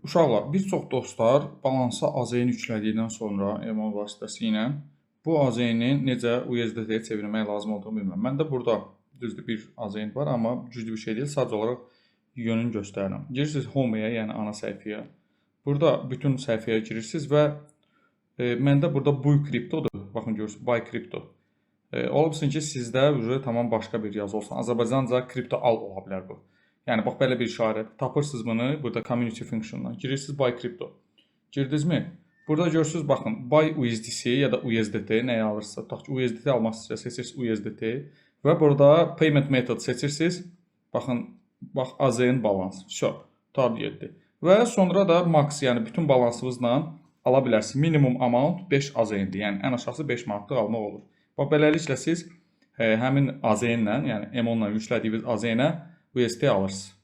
Uşaqlar, bir çox dostlar balansa AZN yüklədikdən sonra EMON vasitəsilə bu AZN-i necə USDT-yə çevirmək lazım olduğunu bilmirəm. Məndə burada düzdür bir AZN var, amma güclü bir şey deyil. Sadəcə olaraq yönünü göstərirəm. Girirsiniz Home-ya, yəni ana səhifəyə. Burada bütün səhifəyə girirsiniz və məndə burada Buy Cryptodur. Baxın görürsünüz, Buy Crypto. Ola bilsin ki, sizdə уже tamam başqa bir yazı olsun. Azərbaycanca kripto al ola bilər bu. Yəni bax belə bir işarə. Tapırsınız bunu burada community function-dan. Girirsiniz Buy Crypto. Girdinizmi? Burada görürsüz, baxın, Buy USDC ya da USDT nəyi alırsınızsa, tutaq ki, USDT almaq istəyirsiniz, seçirsiniz USDT və burada payment method seçirsiniz. Baxın, bax AZN balance. Vəsə, tab getdi. Və sonra da max, yəni bütün balansınızla ala bilərsiniz. Minimum amount 5 AZN-dir. Yəni ən aşağısı 5 manatlıq almaq olur. Bax beləliklə siz həmin AZN-lə, yəni M10-la yüklədiyiniz AZN-ə USDT alırsınız.